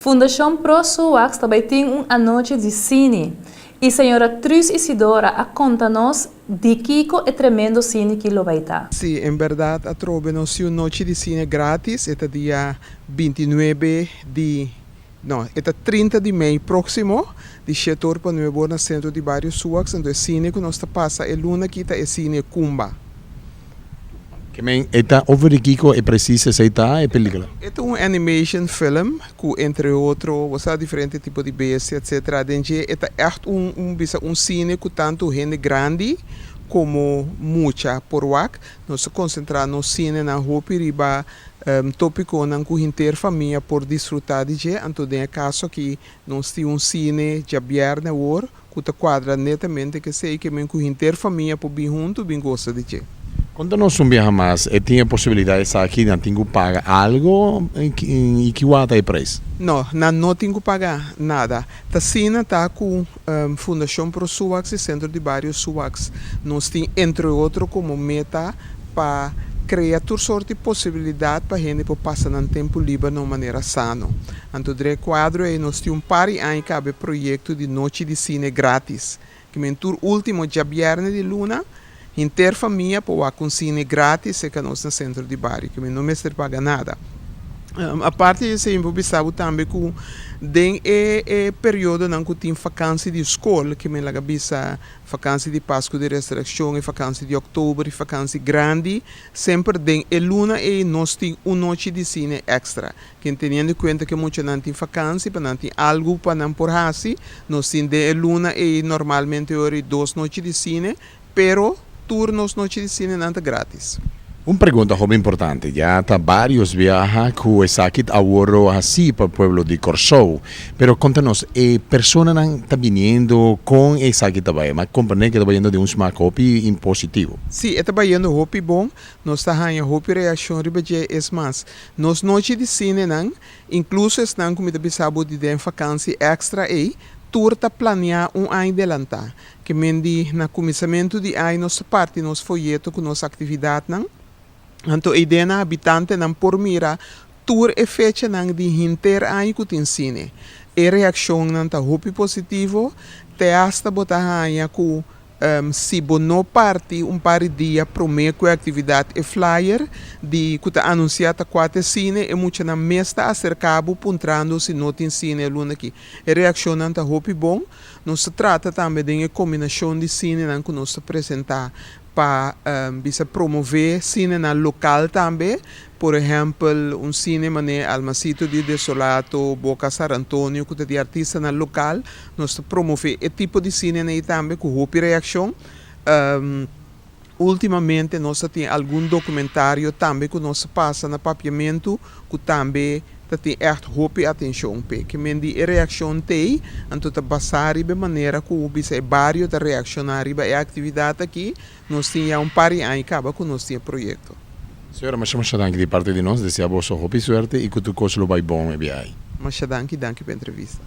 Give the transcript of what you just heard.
Fundashon Pro Souax tambe tin un anochi di sine. I señora Truus Isidora a konta nos di kiko e tremendo sine ku lo bai ta. Si, en berdat, atrobe nos tin un nochi di sine gratis, e ta dia 29 di, no, e ta 30 di mei próksimo, di 7 or pa 9 or na sentro di bario Souax, anto e sine ku nos ta pasa e luna aki ta e sine Kumba. Ke men e ta over di kiko e presis esei ta e pelíkula? E ta un animation film ku, entre otro, bo sa, diferente tipo di bestia, etc. Den dje e ta echt un, bisa, un sine ku tantu hende grandi komo mucha por wak. Nos ta konsentrá nos sine nan hopi riba tópikonan ku henter famia por disfrutá di dje. Anto den e kaso aki nos tin un sine djabièrnè awor ku ta kuadra netamente ku esei, ke men ku henter famia por bin huntu bin gosa di dje. Konta nos un biaha mas, e tin e posibilidat esaki, nan tin ku paga algu i kua ta e preis? No, nan no tin ku paga nada. Ta asina ta ku Fundashon Pro Souax i Sentro di Bario Souax nos tin, entre otro, komo meta pa krea tur sorto di posibilidat pa hende por pasa nan tempu liber na un manera sano. Anto den e kuadro ei nos tin un par di aña kaba e proyekto di Nochi di Sine Gratis, ke men tur último djabièrnè di luna henter famia por wak un sine gratis serka nos na sentro di bario, ke men no mester paga nada. Aparte di esei mi por bisa bo tambe ku den e periodonan ku tin fakansi di skol, ke men laga bisa fakansi di Pasku di Resurekshon, e fakansi di òktober, e fakansi grandi, semper den e luna ei nos tin un nochi di sine èkstra. Ken teniendo kuenta ku e muchanan tin fakansi, pa nan tin algu pa nan por hasi, nos tin den e luna ei normalmente ora dos nochi di sine, pero tur nos nochi di sine nan ta gratis. Un pregunta hopi importante. Ya ta vários biaha ku esaki awor hasi pa pueblo di Kòrsou. Pero konta nos, e personanan ta biniendo kon esaki ta bai? Mi a komprendé ku e ta bayendo di un smak hopi positivo. Sí, e ta bayendo hopi bon. Nos ta haña hopi reakshon riba dje. Es mas, nos nochi di sinenan, inkluso esnan ku mi ta bisa bo di den fakansi èkstra ei, tur ta planeá un aña delantá. Ke men di na kuminsamentu di aña nos ta parti nos foyeto ku nos aktividatnan. Anto e idea na habitantenan por mira tur e fechanan di henter aña ku tin sine. E reakshonnan ta hopi positivo, te asta bo ta haña ku si bo no parti un par di dia promé ku e aktividat e flyer di ku ta anunsiá ta kua ta e sine, e muchanan mes ta aserká bo puntrando si no tin sine e luna aki. E reakshonnan ta hopi bon. Nos ta trata tambe den e kombinashon di sinenan ku nos ta presentá pa, bisa, promové sinenan lokal tambe. Por ehèmpel, un sine manera Almasito di Desolato, Boca San Antonio ku ta di artistanan lokal. Nos ta promové e tipo di sinenan ei tambe ku hopi reakshon. Últimamente nos ta tin algun dokumentario tambe ku nos ta pasa na papiamentu ku tambe ta tin ègt hopi atenshon p'e. Ke men di e reakshon t'ei, anto ta basá riba e manera ku bisa e bario ta reakshoná riba e aktividat aki. Nos tin ya un par di aña kaba ku nos tin e proyekto. Señora, masha masha danki di parti di nos. Desea boso hopi suerte i ku tur kos lo bai bon e biaha ei. Masha danki, danki pa e entrevista.